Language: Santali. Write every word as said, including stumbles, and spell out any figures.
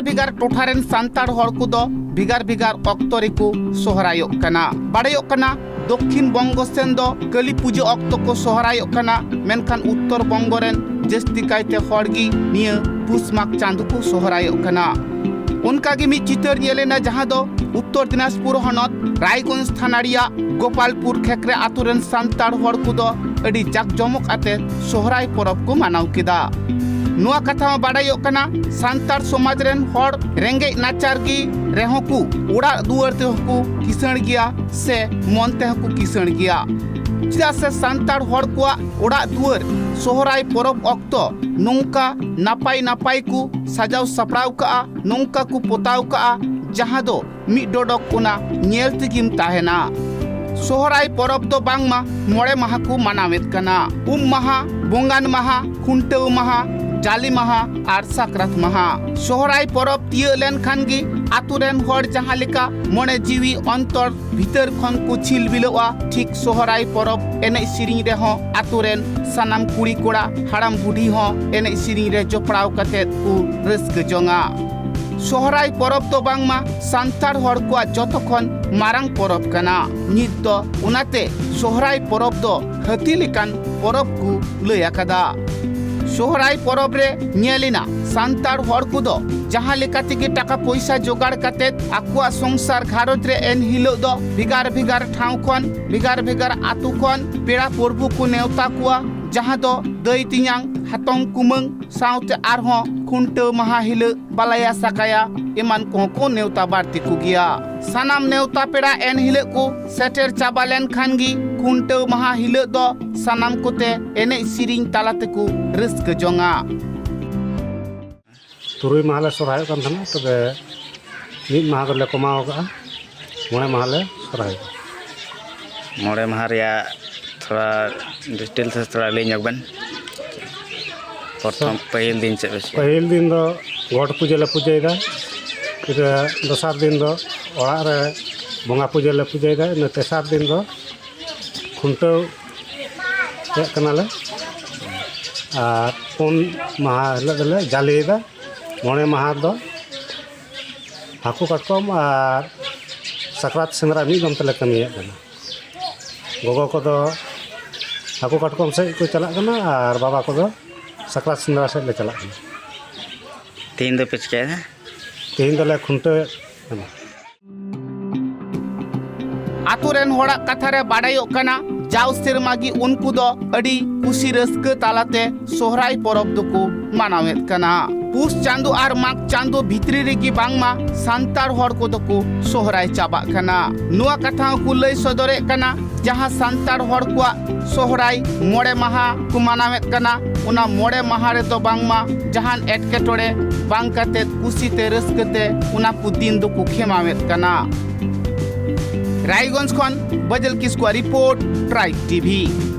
ᱵᱷᱮᱜᱟᱨ ᱴᱚᱴᱷᱟ ᱨᱮᱱ ᱥᱟᱱᱛᱟᱲ ᱦᱚᱲ ᱠᱚᱫᱚ ᱵᱷᱮᱜᱟᱨ ᱵᱷᱮᱜᱟᱨ ᱚᱠᱛᱚ ᱨᱮᱠᱚ ᱥᱚᱦᱨᱟᱭᱚᱜ ᱠᱟᱱᱟ᱾ ᱵᱟᱲᱟᱭᱚᱜ ᱠᱟᱱᱟ, ᱫᱚᱠᱠᱷᱤᱱ ᱵᱚᱝᱜᱚ ᱥᱮᱱ ᱫᱚ ᱠᱟᱹᱞᱤ ᱯᱩᱡᱟᱹ ᱚᱠᱛᱚ ᱠᱚ ᱥᱚᱦᱨᱟᱭᱚᱜ ᱠᱟᱱᱟ, ᱢᱮᱱᱠᱷᱟᱱ ᱩᱛᱛᱚᱨ ᱵᱚᱝᱜᱚ ᱨᱮᱱ ᱡᱟᱹᱥᱛᱤ ᱠᱟᱭᱛᱮ ᱦᱚᱲ ᱜᱮ ᱱᱤᱭᱟᱹ ᱯᱩᱥ ᱢᱟᱜᱽ ᱪᱟᱸᱫᱚ ᱠᱚ ᱥᱚᱦᱨᱟᱭᱚᱜ ᱠᱟᱱᱟ᱾ ᱚᱱᱠᱟ ᱜᱮ ᱢᱤᱫ ᱪᱤᱛᱟᱹᱨ ᱧᱮᱞ ᱮᱱᱟ, ᱡᱟᱦᱟᱸ ᱫᱚ ᱩᱛᱛᱚᱨ ᱫᱤᱱᱟᱡᱽᱯᱩᱨ ᱦᱚᱱᱚᱛ ᱨᱟᱭᱜᱚᱸᱡᱽ ᱛᱷᱟᱱᱟ ᱨᱮᱭᱟᱜ ᱜᱳᱯᱟᱞᱯᱩᱨ ᱠᱷᱮᱠᱨᱮ ᱟᱛᱳ ᱨᱮᱱ ᱥᱟᱱᱛᱟᱲ ᱦᱚᱲ ᱠᱚᱫᱚ ᱟᱹᱰᱤ ᱡᱟᱠ ᱡᱚᱢᱚᱠ ᱟᱛᱮ ᱥᱚᱦᱨᱟᱭ ᱯᱚᱨᱚᱵᱽ ᱠᱚ ᱢᱟᱱᱟᱣ ᱠᱮᱫᱟ᱾ ᱱᱚᱣᱟ ᱠᱟᱛᱷᱟ ᱦᱚᱸ ᱵᱟᱰᱟᱭᱚᱜ ᱠᱟᱱᱟ, ᱥᱟᱱᱛᱟᱲ ᱥᱚᱢᱟᱡᱽ ᱨᱮᱱ ᱦᱚᱲ ᱨᱮᱸᱜᱮᱡ ᱱᱟᱪᱟᱨ ᱜᱮ ᱨᱮᱦᱚᱸ ᱠᱚ ᱚᱲᱟᱜ ᱫᱩᱣᱟᱹᱨ ᱛᱮᱦᱚᱸ ᱠᱚ ᱠᱤᱥᱟᱹᱬ ᱜᱮᱭᱟ ᱥᱮ ᱢᱚᱱ ᱛᱮᱦᱚᱸ ᱠᱚ ᱠᱤᱥᱟᱹᱬ ᱜᱮᱭᱟ᱾ ᱪᱮᱫᱟᱜ ᱥᱮ ᱥᱟᱱᱛᱟᱲ ᱦᱚᱲ ᱠᱚᱣᱟᱜ ᱚᱲᱟᱜ ᱫᱩᱣᱟᱹᱨ ᱥᱚᱦᱨᱟᱭ ᱯᱚᱨᱚᱵᱽ ᱚᱠᱛᱚ ᱱᱚᱝᱠᱟ ᱱᱟᱯᱟᱭ ᱱᱟᱯᱟᱭ ᱠᱚ ᱥᱟᱡᱟᱣ ᱥᱟᱯᱲᱟᱣ ᱠᱟᱜᱼᱟ, ᱱᱚᱝᱠᱟ ᱠᱚ ᱯᱚᱛᱟᱣ ᱠᱟᱜᱼᱟ, ᱡᱟᱦᱟᱸ ᱫᱚ ᱢᱤᱫ ᱰᱚᱰᱚᱠ ᱚᱱᱟ ᱧᱮᱞ ᱛᱮᱜᱮᱢ ᱛᱟᱦᱮᱱᱟ᱾ ᱥᱚᱦᱨᱟᱭ ᱯᱚᱨᱚᱵᱽ ᱫᱚ ᱵᱟᱝᱢᱟ ᱢᱚᱬᱮ ᱢᱟᱦᱟ ᱠᱚ ᱢᱟᱱᱟᱣᱮᱫ ᱠᱟᱱᱟ᱾ ᱩᱢ ᱢᱟᱦᱟ, ᱵᱚᱸᱜᱟᱱ ᱢᱟᱦᱟ, ᱠᱷᱩᱱᱴᱟᱹᱣ ᱢᱟᱦᱟ, ᱡᱟᱞᱮ ᱢᱟᱦᱟ ᱟᱨ ᱥᱟᱠᱨᱟᱛ ᱢᱟᱦᱟ᱾ ᱥᱚᱦᱨᱟᱭ ᱯᱚᱨᱚᱵᱽ ᱛᱤᱭᱟᱹᱜ ᱞᱮᱱᱠᱷᱟᱱ ᱜᱮ ᱟᱛᱳ ᱨᱮᱱ ᱦᱚᱲ ᱡᱟᱦᱟᱸ ᱞᱮᱠᱟ ᱢᱚᱱᱮ ᱡᱤᱣᱤ ᱚᱱᱛᱚᱨ ᱵᱷᱤᱛᱟᱹᱨ ᱠᱷᱚᱱ ᱠᱚ ᱪᱷᱤᱞᱵᱤᱞᱚᱜᱼᱟ, ᱴᱷᱤᱠ ᱥᱚᱦᱨᱟᱭ ᱯᱚᱨᱚᱵᱽ ᱮᱱᱮᱡ ᱥᱮᱨᱮᱧ ᱨᱮᱦᱚᱸ ᱟᱛᱳ ᱨᱮᱱ ᱥᱟᱱᱟᱢ ᱠᱩᱲᱤ ᱠᱚᱲᱟ, ᱦᱟᱲᱟᱢ ᱵᱩᱰᱷᱤ ᱦᱚᱸ ᱮᱱᱮᱡ ᱥᱮᱨᱮᱧ ᱨᱮ ᱡᱚᱯᱲᱟᱣ ᱠᱟᱛᱮ ᱠᱚ ᱨᱟᱹᱥᱠᱟᱹ ᱡᱚᱝᱟ᱾ ᱥᱚᱦᱨᱟᱭ ᱯᱚᱨᱚᱵᱽ ᱫᱚ ᱵᱟᱝᱢᱟ ᱥᱟᱱᱛᱟᱲ ᱦᱚᱲ ᱠᱚᱣᱟᱜ ᱡᱚᱛᱚ ᱠᱷᱚᱱ ᱢᱟᱨᱟᱝ ᱯᱚᱨᱚᱵᱽ ᱠᱟᱱᱟ᱾ ᱱᱤᱛ ᱫᱚ ᱚᱱᱟᱛᱮ ᱥᱚᱦᱨᱟᱭ ᱯᱚᱨᱚᱵᱽ ᱫᱚ ᱦᱟᱹᱛᱤ ᱞᱮᱠᱟᱱ ᱯᱚᱨᱚᱵᱽ ᱠᱚ ᱞᱟᱹᱭ ᱟᱠᱟᱫᱟ᱾ ᱥᱚᱦᱨᱟᱭ ᱯᱚᱨᱚᱵᱽ ᱨᱮ ᱧᱮᱞ ᱮᱱᱟ, ᱥᱟᱱᱛᱟᱲ ᱦᱚᱲ ᱠᱚᱫᱚ ᱡᱟᱦᱟᱸ ᱞᱮᱠᱟ ᱛᱮᱜᱮ ᱴᱟᱠᱟ ᱯᱚᱭᱥᱟ ᱡᱚᱜᱟᱲ ᱠᱟᱛᱮ ᱟᱠᱚᱣᱟᱜ ᱥᱚᱝᱥᱟᱨ ᱜᱷᱟᱨᱚᱸᱡᱽ ᱨᱮ ᱮᱱ ᱦᱤᱞᱳᱜ ᱫᱚ ᱵᱷᱮᱜᱟᱨ ᱵᱷᱮᱜᱟᱨ ᱴᱷᱟᱶ ᱠᱷᱚᱱ, ᱵᱷᱮᱜᱟᱨ ᱵᱷᱮᱜᱟᱨ ᱟᱛᱳ ᱠᱷᱚᱱ ᱯᱮᱲᱟ ᱯᱚᱨᱵᱷᱩ ᱠᱚ ᱱᱮᱣᱛᱟ ᱠᱚᱣᱟ, ᱡᱟᱦᱟᱸ ᱫᱚ ᱫᱟᱹᱭ ᱛᱮᱧᱟᱝ, ᱦᱟᱛᱚᱢ ᱠᱩᱢᱟᱹᱝ ᱥᱟᱶᱛᱮ ᱟᱨᱦᱚᱸ ᱠᱷᱩᱱᱴᱟᱹᱣ ᱢᱟᱦᱟ ᱦᱤᱞᱳᱜ ᱵᱟᱞᱟᱭᱟ ᱥᱟᱠᱟᱭᱟ ᱮᱢᱟᱱ ᱠᱚᱦᱚᱸ ᱠᱚ ᱱᱮᱣᱛᱟ ᱵᱟᱹᱲᱛᱤ ᱠᱚᱜᱮᱭᱟ᱾ ᱥᱟᱱᱟᱢ ᱱᱮᱣᱛᱟ ᱯᱮᱲᱟ ᱮᱱ ᱦᱤᱞᱳᱜ ᱠᱚ ᱥᱮᱴᱮᱨ ᱪᱟᱵᱟ ᱞᱮᱱᱠᱷᱟᱱ ᱜᱮ ᱠᱷᱩᱱᱴᱟᱹᱣ ᱢᱟᱦᱟ ᱦᱤᱞᱳᱜ ᱫᱚ ᱥᱟᱱᱟᱢ ᱠᱚᱛᱮ ᱮᱱᱮᱡ ᱥᱮᱨᱮᱧ ᱛᱟᱞᱟ ᱛᱮᱠᱚ ᱨᱟᱹᱥᱠᱟᱹ ᱡᱚᱝᱟ᱾ ᱛᱩᱨᱩᱭ ᱢᱟᱦᱟ ᱞᱮ ᱥᱚᱨᱦᱟᱭᱚᱜ ᱠᱟᱱ ᱛᱟᱦᱮᱱᱟ, ᱛᱚᱵᱮ ᱢᱤᱫ ᱢᱟᱦᱟ ᱫᱚᱞᱮ ᱠᱚᱢᱟᱣ ᱟᱠᱟᱫᱼᱟ, ᱢᱚᱬᱮ ᱢᱟᱦᱟ ᱞᱮ ᱥᱚᱨᱦᱟᱭᱚᱜᱼᱟ᱾ ᱢᱚᱬᱮ ᱢᱟᱦᱟ ᱨᱮᱭᱟᱜ ᱛᱷᱚᱲᱟ ᱰᱤᱴᱮᱞᱥ ᱛᱷᱚᱲᱟ ᱞᱟᱹᱭ ᱧᱚᱜ ᱵᱮᱱ᱾ ᱯᱨᱚᱛᱷᱚᱢ ᱯᱟᱹᱦᱤᱞ ᱫᱤᱱ ᱪᱮᱫ ᱯᱮ ᱪᱤᱠᱟᱹᱭᱟ? ᱯᱟᱹᱦᱤᱞ ᱫᱤᱱ ᱫᱚ ᱜᱚᱴ ᱯᱩᱡᱟᱹ ᱞᱮ ᱯᱩᱡᱟᱹᱭᱮᱫᱟ, ᱤᱱᱟᱹ ᱫᱚᱥᱟᱨ ᱫᱤᱱ ᱫᱚ ᱚᱲᱟᱜ ᱨᱮ ᱵᱚᱸᱜᱟ ᱯᱩᱡᱟᱹ ᱞᱮ ᱯᱩᱡᱟᱹᱭᱮᱫᱟ, ᱤᱱᱟᱹ ᱛᱮᱥᱟᱨ ᱫᱤᱱ ᱫᱚ ᱠᱷᱩᱱᱴᱟᱹᱣ ᱮᱫ ᱠᱟᱱᱟᱞᱮ᱾ ᱟᱨ ᱯᱩᱱ ᱢᱟᱦᱟ ᱦᱤᱞᱳᱜ ᱫᱚᱞᱮ ᱡᱟᱞᱮᱭᱮᱫᱟ᱾ ᱢᱚᱬᱮ ᱢᱟᱦᱟ ᱫᱚ ᱦᱟᱹᱠᱩ ᱠᱟᱴᱠᱚᱢ ᱟᱨ ᱥᱟᱠᱨᱟᱛ ᱥᱮᱸᱫᱽᱨᱟ ᱢᱤᱫ ᱫᱚᱢ ᱛᱮᱞᱮ ᱠᱟᱹᱢᱤᱭᱮᱫ ᱠᱟᱱᱟ᱾ ᱜᱚᱜᱚ ᱠᱚᱫᱚ ᱦᱟᱹᱠᱩ ᱠᱟᱴᱠᱚᱢ ᱥᱮᱫ ᱠᱚ ᱪᱟᱞᱟᱜ ᱠᱟᱱᱟ ᱟᱨ ᱵᱟᱵᱟ ᱠᱚᱫᱚ ᱥᱟᱠᱨᱟᱛ ᱥᱮᱸᱫᱽᱨᱟ ᱥᱮᱫ ᱞᱮ ᱪᱟᱞᱟᱜ ᱠᱟᱱᱟ᱾ ᱛᱮᱦᱮᱧ ᱫᱚᱯᱮ ᱪᱤᱠᱟᱹᱭᱮᱫᱟ? ᱛᱮᱦᱮᱧ ᱫᱚᱞᱮ ᱠᱷᱩᱱᱴᱟᱹᱣᱮᱫ ᱠᱟᱱᱟ᱾ ᱟᱛᱳ ᱨᱮᱱ ᱦᱚᱲᱟᱜ ᱠᱟᱛᱷᱟ ᱨᱮ ᱵᱟᱰᱟᱭᱚᱜ ᱠᱟᱱᱟ, ᱡᱟᱣ ᱥᱮᱨᱢᱟ ᱜᱮ ᱩᱱᱠᱩ ᱫᱚ ᱟᱹᱰᱤ ᱠᱩᱥᱤ ᱨᱟᱹᱥᱠᱟᱹ ᱛᱟᱞᱟᱛᱮ ᱥᱚᱦᱨᱟᱭ ᱯᱚᱨᱚᱵᱽ ᱫᱚᱠᱚ ᱢᱟᱱᱟᱣᱮᱫ ᱠᱟᱱᱟ᱾ ᱯᱩᱥ ᱪᱟᱸᱫᱚ ᱟᱨ ᱢᱟᱜᱽ ᱪᱟᱸᱫᱚ ᱵᱷᱤᱛᱨᱤ ᱨᱮᱜᱮ ᱵᱟᱝᱢᱟ ᱥᱟᱱᱛᱟᱲ ᱦᱚᱲ ᱠᱚᱫᱚ ᱠᱚ ᱥᱚᱦᱨᱟᱭ ᱪᱟᱵᱟᱜ ᱠᱟᱱᱟ᱾ ᱱᱚᱣᱟ ᱠᱟᱛᱷᱟ ᱦᱚᱸᱠᱚ ᱞᱟᱹᱭ ᱥᱚᱫᱚᱨᱮᱫ ᱠᱟᱱᱟ, ᱡᱟᱦᱟᱸ ᱥᱟᱱᱛᱟᱲ ᱦᱚᱲ ᱠᱚᱣᱟᱜ ᱥᱚᱦᱨᱟᱭ ᱢᱚᱬᱮ ᱢᱟᱦᱟ ᱠᱚ ᱢᱟᱱᱟᱣᱮᱫ ᱠᱟᱱᱟ, ᱚᱱᱟ ᱢᱚᱬᱮ ᱢᱟᱦᱟ ᱨᱮᱫᱚ ᱵᱟᱝᱢᱟ ᱡᱟᱦᱟᱱ ᱮᱴᱠᱮᱴᱚᱬᱮ ᱵᱟᱝ ᱠᱟᱛᱮ ᱠᱩᱥᱤᱛᱮ ᱨᱟᱹᱥᱠᱟᱹᱛᱮ ᱚᱱᱟ ᱠᱚ ᱫᱤᱱ ᱫᱚᱠᱚ ᱠᱷᱮᱢᱟᱣᱮᱫ ᱠᱟᱱᱟ᱾ ᱨᱟᱭᱜᱚᱸᱡᱽ ᱠᱷᱚᱱ ᱵᱟᱡᱟᱞ ᱠᱤᱥᱠᱩᱣᱟᱜ ᱨᱤᱯᱳᱨᱴ, ᱴᱨᱟᱭᱤᱵᱽ ᱴᱤᱵᱷᱤ᱾